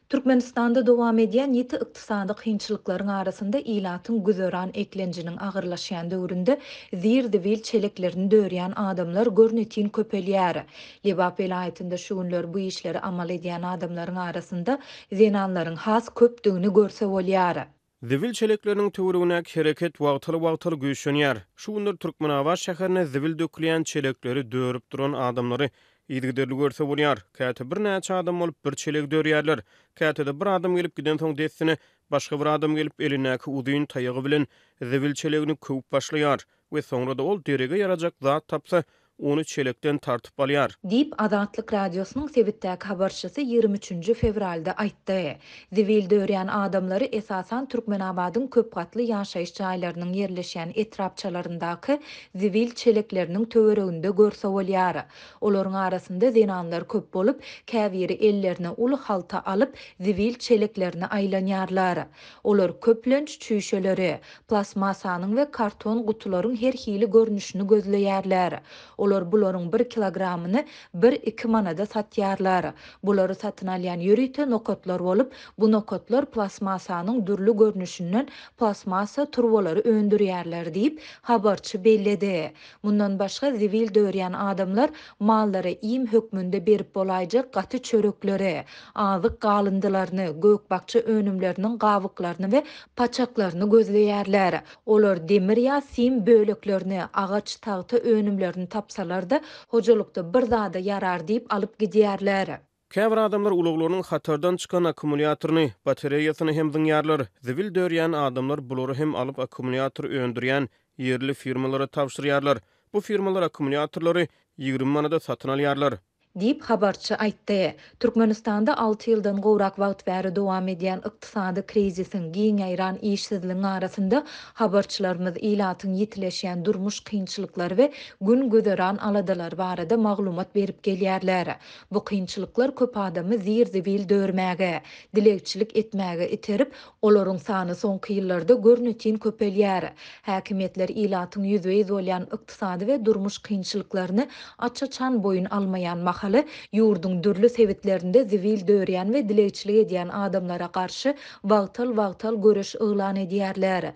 Türkmenistanda dowam edýän ýiti ykdysady kynçylyklaryň arasynda ilatyň güzeran eklenjiniň agyrlaşýan döwründe zir-zibil çeleklerini dörýän adamlar görnetin köpelýär. Lebap welaýatynda şu günler bu işleri amal edýän adamlaryň arasynda zenanlaryň has köpdügini görse bolýar. Zibil çelekleriniň töweregindäki hereket wagtal-wagtal güýçlenýär. Şu günler Türkmenabat şäherinde zibil dökülýän çelekleri dörüp duran adamlary yzygiderli görse bolýar. Käte birnäçe adam bolup bir çelegi dörýärler. Käte-de bir adam gelip gidensoň dessine başga bir adam gelip elindäki uzyn taýagy bilen zibil çelegini köwüp başlaýar. we soňra-da ol derege ýarajak zat tapsa, ony çelekden tartyp alýar. Diýip, Azatlyk Radiosynyň sebitdäki habarçysy 23 üçünji fewralda aýtdy. Zibil dörýän adamlary esasan Türkmenabadyň köpgatly ýaşaýyş jaýlarynyň ýerleşýän etrapçalaryndaky zibil çelekleriniň töwereginde görse bolýar. Olaryň arasynda zenanlar köp bolup, käbiri ellerine uly halta alyp, zibil çeleklerine aýlanýarlar. Olar köplenç çüýşeleri, plastmassanyň we karton gutularyň her hili görnüşini gözleýärler. Olar bularyň bir kilogramyny bir-iki manada satýarlar. Bulary satyn alýan ýörite nokatlar bolup, bu nokatlar plastmassanyň dürli görnüşinden plastmassa turbalary öndürýärler diýip, habarçy belledi. Mundan başga, zibil dörýän adamlar mallara iým hökmünde berip bolaýjak gaty çörekleri, azyk galyndylaryny, gök-bakja önümleriniň gabyklaryny we paçaklaryny gözleýärler. Olar demir ýa sim böleklerini, agaç, tagta önümlerini tapsalar-da, hojalykda bir zada ýarar diýip alyp gidýärler. Käbir adamlar ulaglarynyň hatardan çykan akkumulýatoryny, batareýasyny hem zyňýarlar. Zibil dörýän adamlar bulary hem alyp akkumulýator öndürýän ýerli firmalara tabşyrýarlar. Bu firmalar akkumulýatorlary 20 manada satyn alýarlar. Diýip, habarçy aýtdy. Türkmenistanda alty ýyldan gowrak wagt bäri dowam edýän ykdysady krizisiň, giň ýaýran işsizligiň arasynda habarçylarymyz ilatyň ýitileşýän durmuş kynçylyklary we gün-güzeran aladalary barada maglumat berip gelýärler. Bu kynçylyklar köp adamy zir-zibil dörmäge, dilegçilik etmäge iterip, olaryň sany soňky ýyllarda görnetin köpelýär. Häkimiýetler ilatyň ýüzbe-ýüz bolýan ykdysady we durmuş kynçylyklaryny aç-açan boýun almaýan mahaly, ýurduň dürli sebitlerinde zibil dörýän we dilegçilik edýän adamlara garşy wagtal-wagtal göreş yglan edýärler.